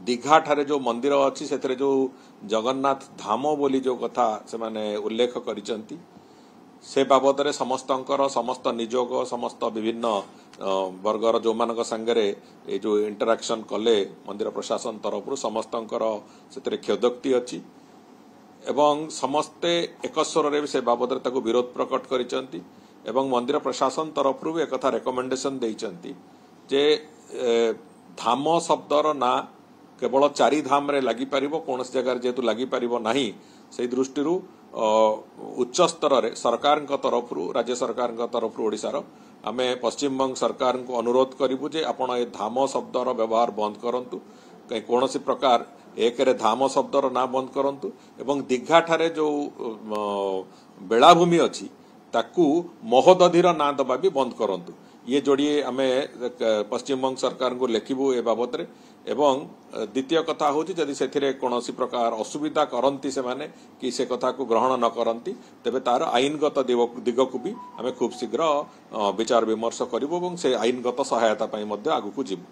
ଦୀଘାଠାରେ ଯେଉଁ ମନ୍ଦିର ଅଛି, ସେଥିରେ ଯେଉଁ ଜଗନ୍ନାଥ ଧାମ ବୋଲି ଯେଉଁ କଥା ସେମାନେ ଉଲ୍ଲେଖ କରିଛନ୍ତି, ସେ ବାବଦରେ ସମସ୍ତଙ୍କର, ସମସ୍ତ ନିଯୋଗ, ସମସ୍ତ ବିଭିନ୍ନ ବର୍ଗର ଯେଉଁମାନଙ୍କ ସାଙ୍ଗରେ ଏ ଯେଉଁ ଇଣ୍ଟରାକ୍ସନ୍ କଲେ ମନ୍ଦିର ପ୍ରଶାସନ ତରଫରୁ, ସମସ୍ତଙ୍କର ସେଥିରେ କ୍ଷୋଦୋକ୍ତି ଅଛି ଏବଂ ସମସ୍ତେ ଏକ ସ୍ୱରରେ ବି ସେ ବାବଦରେ ତାକୁ ବିରୋଧ ପ୍ରକଟ କରିଛନ୍ତି। ଏବଂ ମନ୍ଦିର ପ୍ରଶାସନ ତରଫରୁ ବି ଏକଥା ରେକମେଣ୍ଡେସନ ଦେଇଛନ୍ତି ଯେ ଧାମ ଶବ୍ଦର ନାଁ କେବଳ ଚାରି ଧାମରେ ଲାଗିପାରିବ, କୌଣସି ଜାଗାରେ ଯେହେତୁ ଲାଗିପାରିବ ନାହିଁ, ସେଇ ଦୃଷ୍ଟିରୁ ଉଚ୍ଚ ସ୍ତରରେ ସରକାରଙ୍କ ତରଫରୁ, ରାଜ୍ୟ ସରକାରଙ୍କ ତରଫରୁ ଓଡ଼ିଶାର, ଆମେ ପଶ୍ଚିମବଙ୍ଗ ସରକାରଙ୍କୁ ଅନୁରୋଧ କରିବୁ ଯେ ଆପଣ ଏ ଧାମ ଶବ୍ଦର ବ୍ୟବହାର ବନ୍ଦ କରନ୍ତୁ। କାହିଁ କୌଣସି ପ୍ରକାର ଏକରେ ଧାମ ଶବ୍ଦର ନାଁ ବନ୍ଦ କରନ୍ତୁ ଏବଂ ଦୀଘାଠାରେ ଯେଉଁ ବେଳାଭୂମି ଅଛି, ତାକୁ ମହୋଦଧିର ନାଁ ଦେବା ବି ବନ୍ଦ କରନ୍ତୁ। ଇଏ ଯୋଡ଼ିଏ ଆମେ ପଶ୍ଚିମବଙ୍ଗ ସରକାରଙ୍କୁ ଲେଖିବୁ ଏ ବାବଦରେ। ଏବଂ ଦ୍ୱିତୀୟ କଥା ହେଉଛି, ଯଦି ସେଥିରେ କୌଣସି ପ୍ରକାର ଅସୁବିଧା କରନ୍ତି ସେମାନେ କି ସେ କଥାକୁ ଗ୍ରହଣ ନ କରନ୍ତି, ତେବେ ତାର ଆଇନଗତ ଦିଗକୁ ବି ଆମେ ଖୁବ୍ ଶୀଘ୍ର ବିଚାର ବିମର୍ଶ କରିବୁ ଏବଂ ସେ ଆଇନଗତ ସହାୟତା ପାଇଁ ମଧ୍ୟ ଆଗକୁ ଯିବୁ।